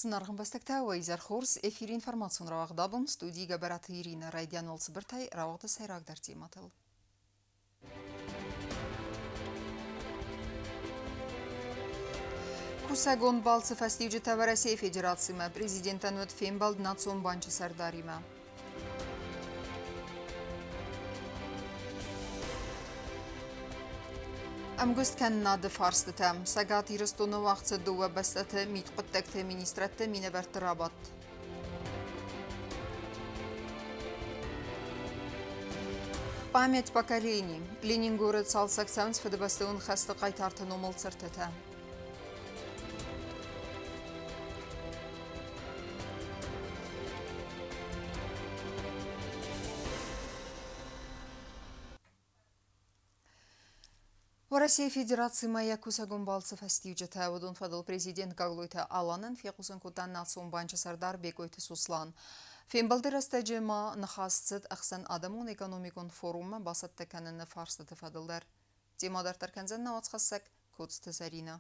Зынаргъ ӕмбӕстӕгтӕ, уӕ изӕр хорз! Эфиры информацион рауагъд абон студийы Гӕбӕраты Иринӕ райдиан уал цыбыртӕй рауагъды сӕйрагдӕр темӕтыл. Кусӕгон балцы фӕстиуджытӕ Уӕрӕсейы Федерацимӕ президентӕн уыд фембӕлд Национ банчы сӕрдаримӕ. Ӕмгуысткӕнынады фарстытӕ. Цӕгат Ирыстоны уагъд цыд дыууӕ бӕстӕты мидхъуыддӕгты министрӕдты минӕвӕртты рабадт. Память поколений. Ленингоры цалцӕг цӕуынц Фыдыбӕстӕйон хӕсты хъайтарты номыл цыртытӕ. Уӕрӕсейы Федерацимӕ йӕ кусӕгон балцы фӕстиуджытӕ уыдон фӕдыл президент Гаглойты Аланӕн фехъусын кодта Национ банчы сӕрдар Бекъойты Сослан. Фембӕлды рӕстӕджы ма ныхас цыд ӕхсӕнадӕмон экономикон форуммӕ бацӕттӕ кӕныны фарстыты фӕдыл дӕр. Темӕ дарддӕр кӕндзӕн нӕ уацхӕссӕг Коцты Зӕринӕ.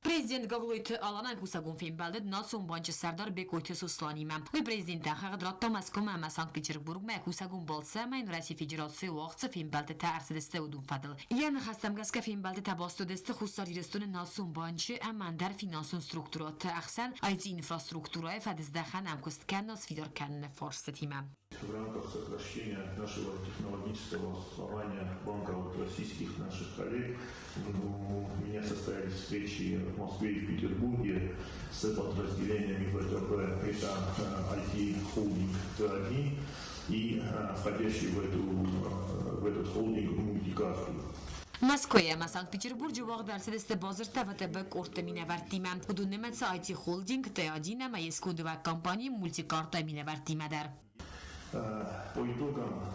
Президент Гаглойты Аланӕн кусӕгон фембӕлд Национ банчы сӕрдар Бекъойты Сосланимӕ. Уый президентӕн хыгъд радта Мӕскуымӕ ӕмӕ Санкт-Петербургмӕ кусӕгон балцы ӕмӕ йын Российы Федерацийы уагъд цы фембӕлдтытӕ ӕрцыдысты, уыдон фӕдыл. Йӕ ныхӕстӕм гӕсгӕ фембӕлдтытӕ баст уыдысты Хуссар Ирыстоны Национ банчы ӕмӕ ӕндӕр финансон структурӕты ӕхсӕн IT-инфраструктурӕйы фӕдыздӕхӕн ӕмкуыст кӕнын сфидар кӕныны фарстытимӕ. В рамках сокращения нашего технологического основания банка от российских наших коллег у меня состоялись встречи в Москве и в Петербурге с подразделениями ВТБ. Это IT-холдинг Т1 и входящий в этот холдинг мультикарту. Мӕскуыйы ӕмӕ Санкт-Петербурджы уагъд ӕрцыдысты бадзырдтӕ ВТБ къордты минӕвӕрттимӕ. Уыдон нымӕцы IT-холдинг Т1 ӕмӕ йе скондывӕг компани Мультикарта минӕвӕрттимӕ дӕр. По итогам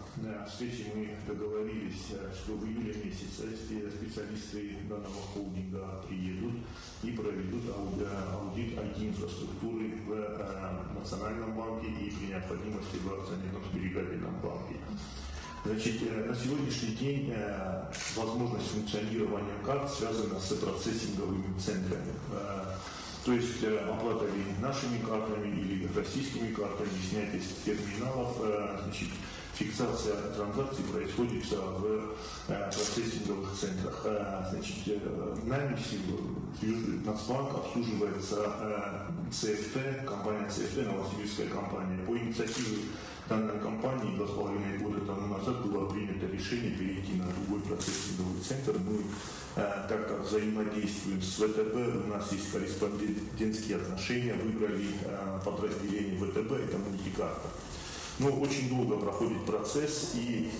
встречи мы договорились, что в июле месяце специалисты данного холдинга приедут и проведут аудит IT-инфраструктуры в Национальном банке и при необходимости в Акционерном сберегательном банке. Значит, на сегодняшний день возможность функционирования карт связана с процессинговыми центрами. То есть оплата ли нашими картами или российскими картами, снятие с терминалов, значит, фиксация транзакций происходит в процессинговых центрах. Значит, нами Нацбанк обслуживается ЦФТ, компания ЦФТ, новосибирская компания. По инициативе данной компании 2,5 года тому назад было принято решение перейти на другой процессинговый центр. Мы, так как взаимодействуем с ВТБ, у нас есть корреспондентские отношения, выбрали подразделение ВТБ, это мультикарта. Но очень долго проходит процесс, и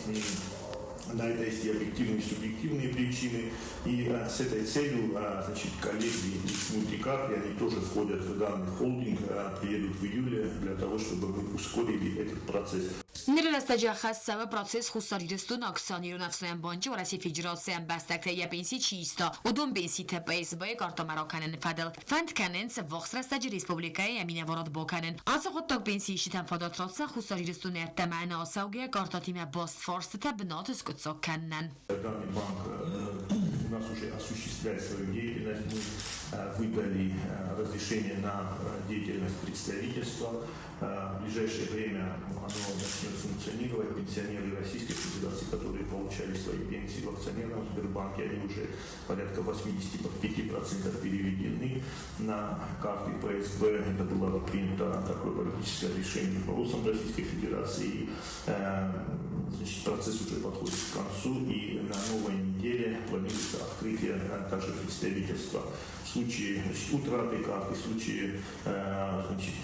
на это есть и объективные, и субъективные причины. И с этой целью, значит, коллеги из мультикарты, они тоже входят в данный холдинг, приедут в июле для того, чтобы мы ускорили этот процесс. Ныры рӕстӕджы ӕххӕст цӕуы процесс Хуссар Ирыстоны Акционерон ӕфснайӕн банчы Уӕрӕсейы Федерацийы ӕмбӕстӕгтӕй йӕ пенси чи иста, уыдон пенситӕ ПСБ-йы картӕмӕ ракӕныны фӕдыл. Фӕнд кӕнынц ӕввахс рӕстӕджы республикӕйы йӕ минӕварад бакӕнын. Ацы хъуыддаг пенсиисджытӕн фадат ратдзӕн Хуссар Ирыстоны ӕддӕмӕ ӕнӕацӕугӕ картӕтимӕ баст фарстытӕ бынаты скъуыддзаг кӕнынӕн. Данный банк у нас уже осуществляет свою деятельность. Мы выдали разрешение на деятельность представительства. В ближайшее время оно начнет функционировать. Пенсионеры Российской Федерации, которые получали свои пенсии в акционерном Сбербанке, они уже порядка 85% переведены на карты ПСБ. Это было принято такое политическое решение руководством Российской Федерации. Значит, процесс уже подходит к концу, и на новой неделе планируется открытие также представительства. В случае, значит, утраты карты, в случае, значит,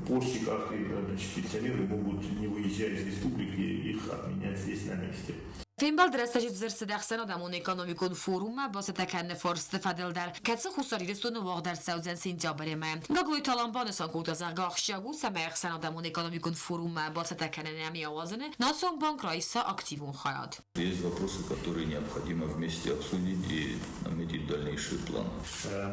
порчи карты, значит, пенсионеры могут, не выезжая из республики, их отменять здесь на месте. Фембӕлды рӕстӕджы дзырд цыд ӕхсӕнадӕмон экономикон форуммӕ бацӕттӕ кӕныны фарсты фӕдыл дӕр, кӕцы Хуссар Ирыстоны уагъд ӕрцӕудзӕн сентябры мӕйы. Гаглойты Алан банысан кодта, зӕгъгӕ, ахсджиаг у, цӕмӕй ӕхсӕнадӕмон экономикон форуммӕ бацӕттӕ кӕныны ӕмӕ ауадзыны Национ банк райса активон хайад. Есть вопросы, которые необходимо вместе обсудить и наметить дальнейший план.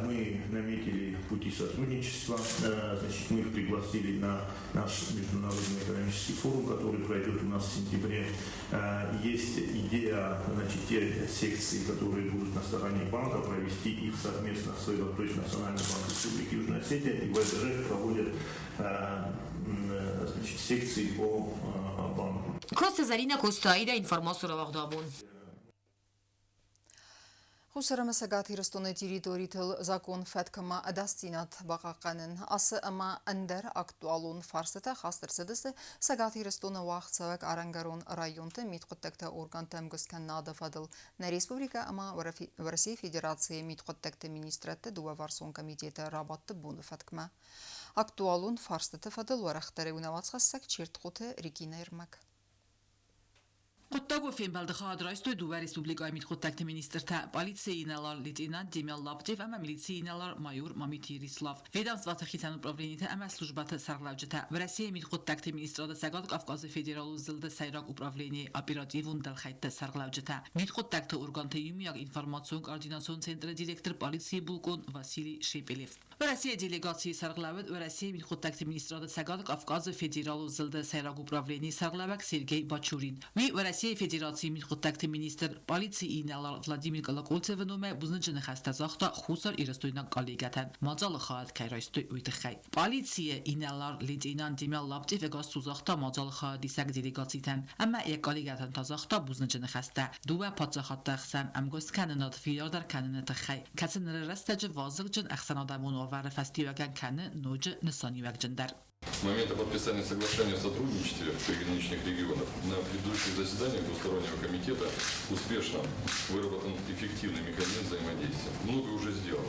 Мы наметили пути сотрудничества. Значит, мы их пригласили на наш международный экономический форум, который пройдет у нас в сентябре. Есть Идея, значит, те секции, которые будут на стороне банка, провести их совместно с, то есть Национальный банк Республики Южная Осетия и ВДР проводят значит, секции по банку. Коцты Зӕринӕ, Коцты Аидӕ, информацион рауагъды абон. Хуссар ӕмӕ Цӕгат Ирыстоны территоритыл закон фӕткмӕ ӕдасдзинад бахъахъхъӕнын ацы ӕмӕ ӕндӕр актуалон фарстытӕ хаст ӕрцыдысты Цӕгат Ирыстоны уагъдцӕуӕг арӕнгӕрон районты мидхъуыддӕгты органты ӕмгуысткӕнынады фӕдыл нӕ республикӕ ӕмӕ Уӕрӕсейы Федерацийы мидхъуыддӕгты министрӕдты дыууӕварсон комитеты рабадты боны фӕткмӕ. Актуалон фарстыты фӕдыл уӕрӕхдӕрӕй уацхӕссӕг Чертхъоты Регинӕ ӕрмӕг. Хъуыддагон фембӕлды хайад райстой дыууӕ республикӕйы мидхъуыддӕгты министртӕ, полицийы инӕлар-лейтенант Демьян Лаптев ӕмӕ милицийы инӕлар-майор Мамиты Ерислав, ведомствоты хицӕн управленитӕ ӕмӕ службӕты сӕргълӕуджытӕ, Уӕрӕсейы мидхъуыддӕгты министрады Цӕгат Кавказы федералон зылды сӕйраг управленийы оперативон дӕлхӕйтты сӕргълӕуджытӕ, мидхъуыддӕгты органты иумиаг информацион-координацион центры директор полицийы булкъон Василий Шепелев. Уӕрӕсейы делегацийы сӕргълӕууӕг Уӕрӕсейы мидхъуыддӕгты министрады Цӕгат Кавказы федералон зылды сӕйраг управленийы сӕргълӕууӕг Сергей Бачурин. Уый Уӕрӕсейы Федерацийы мидхъуыддӕгты министр, полицийы инӕлар Владимир Колокольцевы номӕй бузныджы ныхӕстӕ загъта хуссар-ирыстойнаг коллегӕтӕн, мадзалы хайад кӕй райстой, уый тыххӕй. Полицийы инӕлар-лейтенант Демьян Лаптев ӕгас цу загъта мадзалы хайадисӕг делегацитӕн ӕмӕ йӕ коллегӕтӕн та загъта бузныджы ныхӕстӕ дыууӕ паддзахадты ӕхсӕн ӕмгуысткӕнынад фидардӕр кӕныны тыххӕй, кӕцы ныры рӕстӕджы вазыгджын ӕхсӕнадӕмон уавӕры фӕстиуӕгӕн кӕны ноджы нысаниуӕгджындӕр. С момента подписания соглашения о сотрудничестве в приграничных регионах на предыдущих заседаниях двустороннего комитета успешно выработан эффективный механизм взаимодействия. Много уже сделано.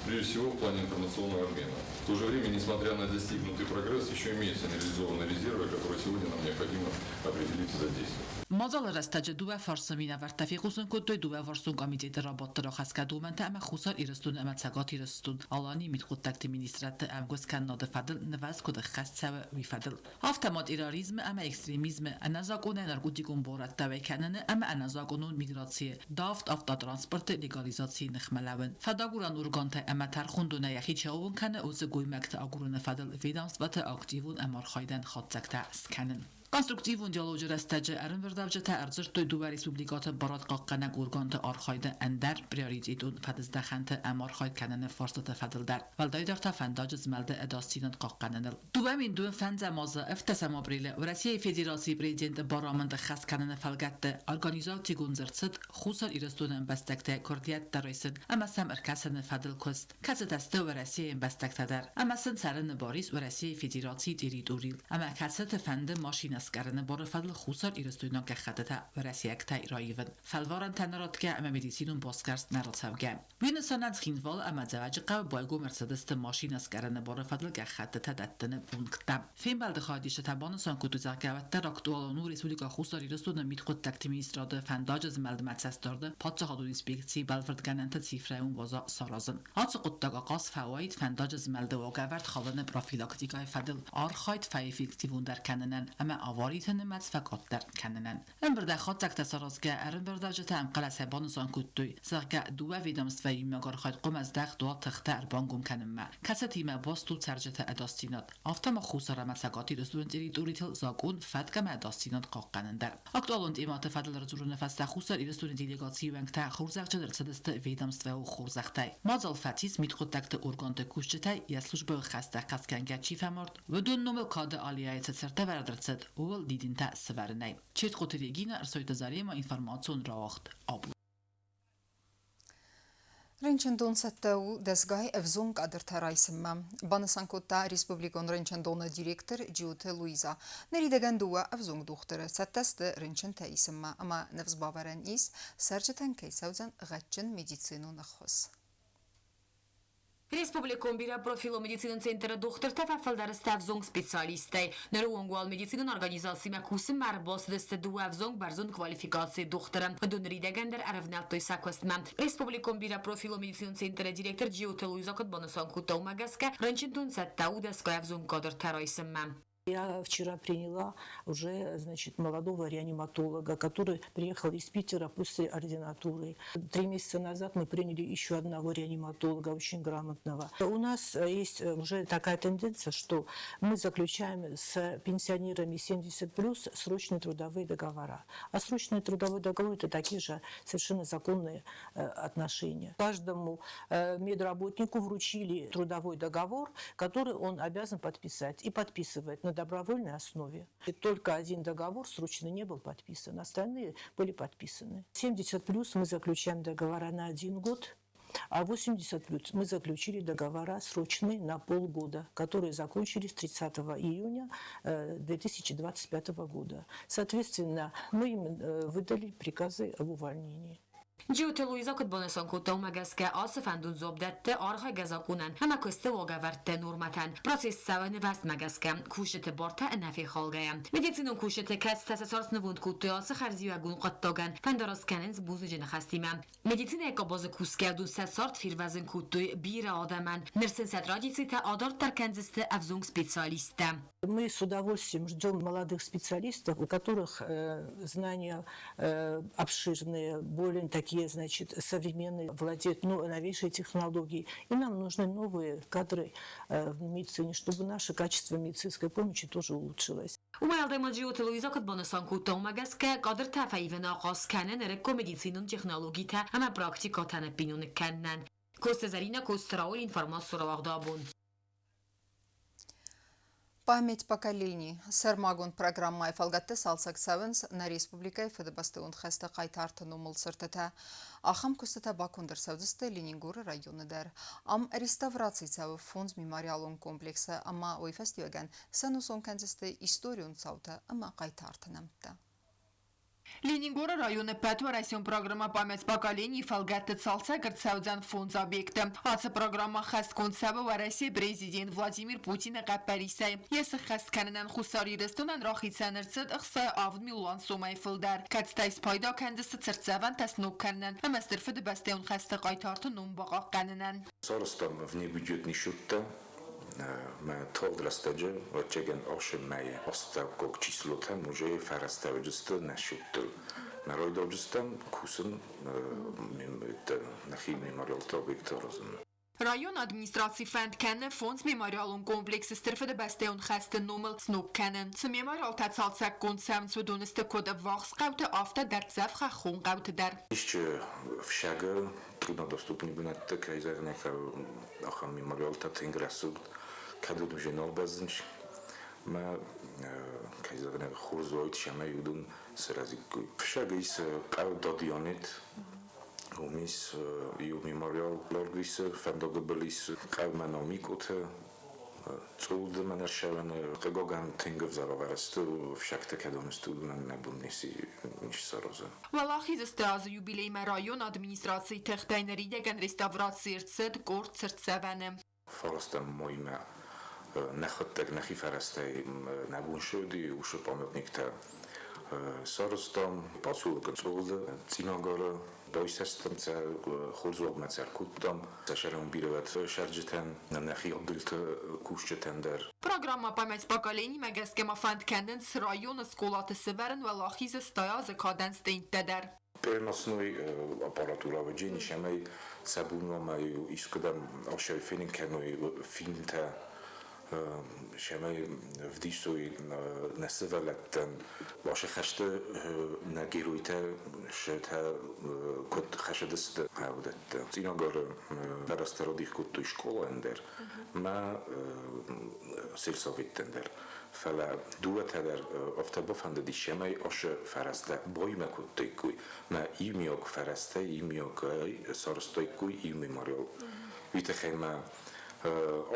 Прежде всего в плане информационного обмена. В то же время, несмотря на достигнутый прогресс, еще имеются нереализованные резервы, которые сегодня нам необходимо определить и задействовать. Мадзалы рӕстӕджы дыууӕ фарсы минӕвӕрттӕ фехъусын кодтой дыууӕварсон комитеты рабадты рахӕсгӕ домӕнтӕ ӕмӕ Хуссар Ирыстон ӕмӕ Цӕгат Ирыстон Аланийы мидхъуыддӕгты министрадты ӕмгуысткӕнынады фӕдыл нывӕзт куыд ӕххӕст цӕуы, уый фӕдыл. Афтӕ ма терроризмы ӕмӕ экстремизмы, ӕнӕзакъонӕй наркотикон буарадтӕ уӕй кӕныны ӕмӕ ӕнӕзакъонон миграцийы, давд автотранспорты легализацийы ныхмӕ лӕууын, фӕдагурӕн органтӕ ӕмӕ тӕрхондонӕй йӕхи чи аууон кӕны, уыцы гоймӕгты агурыны фӕдыл ведомствоты активон ӕмархайдӕн хатдзӕгтӕ скӕнын. Конструктивон диалоджы рӕстӕджы ӕрӕмбырдуӕвджытӕ ӕрдзырдтой дыууӕ республикӕты барадхъахъхъӕнӕг органты архайды ӕндӕр приоритетон фӕдыздӕхӕнты ӕмархайд кӕныны фарстыты фӕдыл дӕр, уӕлдайдӕр та фӕндаджы змӕлды ӕдасдзинад хъахъхъӕныныл. 2025 азы 17 апрелы Уӕрӕсейы Федерацийы президенты барамынд ӕххӕст кӕныны фӕлгӕтты организацигонд ӕрцыд Хуссар Ирыстоны ӕмбӕстӕгтӕй куырдиӕттӕ райсын ӕмӕ сӕм ӕркӕсыны фӕдыл куыст, кӕцытӕ сты Уӕрӕсейы ӕмбӕстӕгтӕ дӕр ӕмӕ сын цӕрыны бар ис Уӕрӕсейы Федерацийы территорийыл ӕмӕ кӕцыты фӕнды машинӕ скъӕрыны бары фӕдыл хуссар-ирыстойнаг гӕххӕттытӕ уӕрӕсейӕгтӕй раивын, фӕлварӕнтӕ нӕ ратгӕ ӕмӕ медицинон басгӕрст нӕ рацӕугӕ. Уый нысанӕн Цхинвал ӕмӕ Дзӕуӕджыхъӕуы байгом ӕрцыдысты машинӕ скъӕрыны бары фӕдыл гӕххӕттытӕ дӕттыны пункттӕ. Фембӕлды хайадисджытӕ банысан кодтой, зӕгъгӕ, уӕддӕр актуалон у Республикӕ Хуссар Ирыстоны мидхъуыддӕгты министрады фӕндаджы змӕлдмӕ цӕстдарды паддзахадон инспекцийы бӕлвырдгӕнӕнты цифрӕйон базӕ саразын. Ацы хъуыддаг ахъаз фӕуаид фӕндаджы змӕлды уагӕвӕрд халыны профилактикӕйы фӕдыл архайд фӕэффективондӕр кӕнынӕн ӕмӕ авариты нымӕц фӕкъаддӕр кӕнынӕн. Ӕмбырдӕй хатдзӕгтӕ саразгӕ ӕрӕмбырдуӕвджытӕ ӕмхъӕлӕсӕй банысан кодтой, зӕгъгӕ, дыууӕ ведомствӕйы иумӕйаг архайд хъуамӕ здӕхт уа тыхтӕ ӕрбангом кӕнынмӕ, кӕцытимӕ баст у цӕрджыты ӕдасдзинад, афтӕ ма Хуссар ӕмӕ Цӕгат Ирыстоны территоритыл закъон, фӕтк ӕмӕ ӕдасдзинад хъахъхъӕнын дӕр. Актуалон темӕты фӕдыл ӕрдзурыны фӕстӕ Хуссар Ирыстоны делегацийы уӕнгтӕ хорзӕхджын ӕрцыдысты ведомствӕйы хорзӕхтӕй. Мадзал фӕцис мидхъуыддӕгты органты кусджытӕй йӕ службӕйы хӕстӕ хӕсгӕнгӕ чи фӕмард, уыдон номыл кады аллеяйы цы цыртӕвӕрд ӕрцыд, ууыл дидинтӕ сӕвӕрынӕй. Четхъоты Регина, Ӕрсойты Заремӕ, информацион рауагъд абон. Рынчындон цӕттӕ у дӕсгай ӕвзонг кадртӕ райсынмӕ, банысан кодта республикон рынчындоны директор Джиоты Луиза. Ныридӕгӕн дыууӕ ӕвзонг дохтыры цӕттӕ сты рынчынтӕ исынмӕ ӕмӕ ныфс бавӕрӕн ис, цӕрджытӕн кӕй цӕудзӕн гъӕдджын медицинон ӕххуыс. Республикон бирӕпрофилон медицинон центры дохтыртӕ фӕфылдӕр сты ӕвзонг специалисттӕй. Ныры онг уал медицинон организацимӕ кусынмӕ ӕрбацыдысты дыууӕ ӕвзонг бӕрзонд квалификацийы дохтыры. Уыдон ныридӕгӕн дӕр ӕрӕвнӕлдтой сӕ куыстмӕ. Республикон бирӕпрофилон медицинон центры директор Джиоты Луиза куыд банысан кодта, уымӕ гӕсгӕ рынчындон цӕттӕ у дӕсгай ӕвзонг кадртӕ райсынмӕ. Я вчера приняла уже, значит, молодого реаниматолога, который приехал из Питера после ординатуры. 3 месяца назад мы приняли еще одного реаниматолога, очень грамотного. У нас есть уже такая тенденция, что мы заключаем с пенсионерами 70 плюс срочные трудовые договора. А срочный трудовой договор – это такие же совершенно законные отношения. Каждому медработнику вручили трудовой договор, который он обязан подписать, и подписывает на добровольной основе. И только один договор срочно не был подписан, остальные были подписаны. 70 плюс мы заключаем договора на один год, а 80 плюс мы заключили договора срочные на полгода, которые закончились 30 июня 2025 года. Соответственно, мы им выдали приказы об увольнении. Джиоты Луиза куыд банысан кодта, уымӕ гӕсгӕ ацы фӕндон дзуапп дӕтты архайгӕ закъонӕн ӕмӕ куысты уагӕвӕрдты нормӕтӕн. Процесс цӕуы нывӕзтмӕ гӕсгӕ, кусджыты бартӕ ӕнӕфехалгӕйӕ. Медицинон кусджыты, кӕцытӕ сӕ цард снывонд кодтой ацы хӕрзиуӕгон хъуыддагӕн, фӕндараст кӕнынц бузныджы ныхӕстимӕ. Медицинӕйы къабазы кусгӕ уыдон сӕ цард фервӕзын кодтой бирӕ адӕмӕн. Ныр сын сӕ традицитӕ адарддӕр кӕндзысты ӕвзонг специалисттӕ. Мы с удовольствием ждем молодых специалистов, у которых знания обширные, более такие, значит, современные, владеют, ну, новейшей технологией. И нам нужны новые кадры в медицине, чтобы наше качество медицинской помощи тоже улучшилось. Уымӕй уӕлдай ма Джиоты Луиза куыд банысан кодта, уымӕ гӕсгӕ кадртӕ фӕивын ахъаз кӕны нырыккон медицинон технологитӕ ӕмӕ практикӕтӕ ныппиноныг кӕнынӕн. Коцты Зӕринӕ, Коцты Рауль, информацион рауагъды абон. Память поколений. Сӕрмагонд программӕйы фӕлгӕтты цалцӕг цӕуынц нӕ республикӕйы Фыдыбӕстӕйон хӕсты хъайтарты номыл цыртытӕ. Ахӕм куыстытӕ баконд ӕрцӕудзысты Ленингоры районы дӕр. Ам реставраци цӕуы фондз мемориалон комплексы ӕмӕ уый фӕстиуӕгӕн сӕнусон кӕндзысты историон цаутӕ ӕмӕ хъайтарты нӕмттӕ. Ленингоры районы ӕппӕтуӕрӕсеон программӕ «Память поколений» фӕлгӕтты цалцӕг ӕрцӕудзӕн фондз объекты. Ацы программӕ ӕххӕстгонд цӕуы Уӕрӕсейы президент Владимир Путины хъӕппӕрисӕй. Йӕ сыххӕст кӕнынӕн Хуссар Ирыстонӕн рахицӕн ӕрцыд 68 милуан сомӕй фылдӕр, кӕцытӕй спайда кӕндзысты цыртдзӕвӕнтӕ сног кӕнынӕн ӕмӕ Стыр Фыдыбӕстӕйон хӕсты хъайтарты ном бахъахъхъӕнынӕн. Сарӕзтам внебюджетный счеттӕ мӕ тагъд рӕстӕджы, ӕвӕццӕгӕн, ӕхсӕнмӕйы астӕуккаг числотӕм уже фӕрӕзтӕ уыдысты нӕ счеттыл. Мӕ райдайджытӕм кусын нӕхи мемориалты объекты аразын. Районы администраци фӕнд кӕны фондз мемориалон комплексы Стыр Фыдыбӕстӕйон хӕсты номыл сног кӕнын. Цы мемориалтӕ цалцӕггонд цӕуынц, уыдон сты куыд ӕввахс хъӕуты, афтӕ дӕрддзӕф хӕххон хъӕуты дӕр. Исчи фсӕгы труднодоступный бынӕтты, кӕй зӕгъын ӕй хъӕуы, ахӕм мемориалтӕ тынг рӕсугъд, кӕд уыд уже нал бӕззынц. Мӕ, кӕй зӕгъын ӕй, хорз уаид, цӕмӕй уыдон сырӕзиккой. Фыссӕг ис хъӕу Дадианет, уым ис иу мемориал Лоргвисы фӕндагы был ис хъӕумӕ Номикъоты, Цъулды мӕнӕ ссӕуӕны хъыгагӕн тынг ӕвзӕр ӕвӕрӕзты фсӕгтӕ кӕдон сты, уыдонӕн нӕ бон ницы саразын. Уӕлахизы азы юбилеймӕ районы администрацийы тыхтӕй ныридӕгӕн реставраци ӕрцыд къорд цыртдзӕвӕны. Фарастӕм моймӕ нӕхуыдтӕг нӕхи фӕрӕзтӕй нӕ бон цы уыди, уыцы памятниктӕ сарӕзтам. Поселокы Цъулды, Цъинагары байсӕрстам сӕ, хорз уагмӕ сӕ ӕркодтам. Сӕ сӕрӕн бирӕ цӕрджытӕн, нӕхи отделты кусджытӕн дӕр. Программӕ «Память поколений»-мӕ гӕсгӕ ма фӕнд кӕнынц районы скъолаты сӕвӕрын Уӕлахизы 100 азы кадӕн стендтӕ дӕр. Переносной аппаратура вӕджени сӕмӕй сӕ бунмӕ искуыдӕм ӕхсӕв фенын кӕной фильмтӕ, сӕмӕй вдисой нӕ сывӕллӕттӕн, башы хӕсты нӕ геройтӕ сӕтӕ куыд хӕсыдысты, уыдӕттӕ. Цъинагары фӕрӕзтӕ радих кодтой скъолайӕн дӕр мӕ сельсоветтӕн дӕр. Фӕлӕ дыууӕтӕ дӕр афтӕ бафӕндыдис, цӕмӕй ашы фӕрӕзтӕ баимӕ кодтаиккой мӕ иумиаг фӕрӕзтӕ иумиагӕй сарӕзтаиккой иу мемориал. Уый тыххӕй мӕ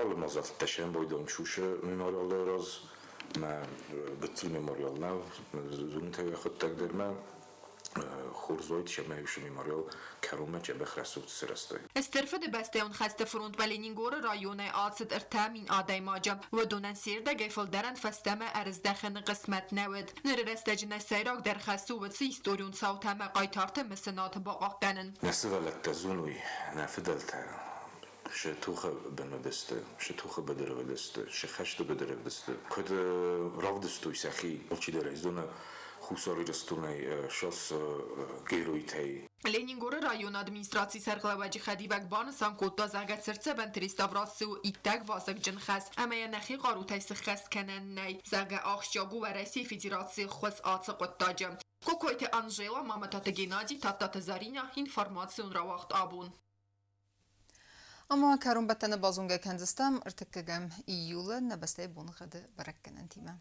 алы мадзӕлттӕ сӕмбӕлдон Чушы мемориалы раз, мӕ гыццыл мемориал нӕу, зонтӕ йӕхуыдтӕг дӕр мӕ хорз уайд, цӕмӕй уыцы мемориал кӕронмӕ дзӕбӕх рӕсугъд сырӕзтаид. Стыр Фыдыбӕстӕйон хӕсты фронтмӕ Ленингоры районӕй ацыд 3000 адӕймаджы. Уыдонӕн се рдӕгӕй фылдӕрӕн фӕстӕмӕ ӕрыздӕхыны хъысмӕт нӕ уыд. Ныры рӕстӕджы нӕ сӕйрагдӕр хӕс у уыцы историон цаутӕ ӕмӕ хъайтарты мысынад бахъахъхъӕнын. Нӕ сывӕллӕттӕ зоной, нӕ фыдӕлтӕ. Сӕ тохы бын уыдысты, сӕ тохы быдыры уыдысты, сӕ хӕсты быдыры уыдысты. Куыд равдыстой сӕхи, алчидӕр ӕй зоны, Хуссар Ирыстонӕй сӕс геройтӕй. Ленингоры районы администрацийы сӕргълӕууӕджы хӕдивӕг банысан кодта, зӕгъгӕ, цыртдзӕвӕнты реставраци у иттӕг вазыгджын хӕс ӕмӕ йӕ нӕхи хъарутӕй сыххӕст кӕнӕн нӕй, зӕгъгӕ, ахсджиаг у Уӕрӕсейы Федерацийы ӕххуыс ацы хъуыддаджы. Кокойты Анжела, Мамытаты Геннадий, Тадтаты Заринӕ, информацион рауагъд абон. Ӕмӕ кӕронбӕттӕны базонгӕ кӕндзыстӕм ӕртыккӕгӕм июлы нӕ бӕстӕйы боныгъӕды бӕрӕггӕнӕнтимӕ.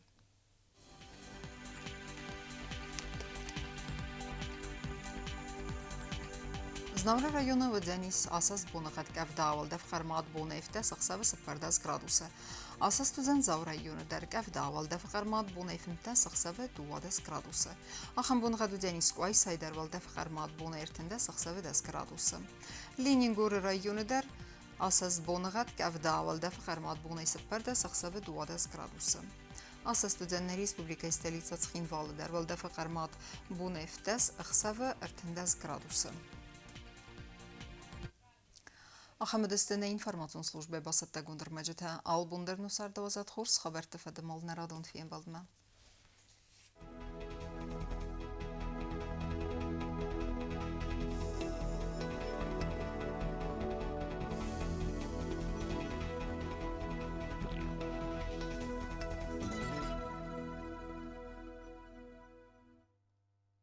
Знауыры районы уыдзӕнис асӕст боныгъӕд къӕвда, уӕлдӕф хъӕрмад бонӕй 17 ӕхсӕвы 14 градусы. Асӕст уыдзӕн Дзауы районы дӕр къӕвда, уӕлдӕф хъӕрмад бонӕй 15 ӕхсӕвы 12 градусы. Ахӕм боныгъӕд уыдзӕнис Къуайсайы дӕр уӕлдӕф хъӕрмад бонӕй 13 ӕхсӕвы 10 градусы. Ленингоры районы дӕр асӕст боныгъӕд къӕвда, уӕлдӕфы хъӕрмад бонӕй 14 ӕхсӕвы 12 градусы. Асӕст уыдзӕн нӕ республикӕйы столицӕ Цхинвалы дӕр уӕлдӕфы хъӕрмад бонӕй 17 ӕхсӕвы 13 градусы. Ахӕм уыдысты нӕ информацион службӕйы бацӕттӕгонд ӕрмӕджытӕ. Албон дӕр нусардӕуӕзӕд хорз хабӕртты фӕдыл нӕ радон фембӕлдмӕ.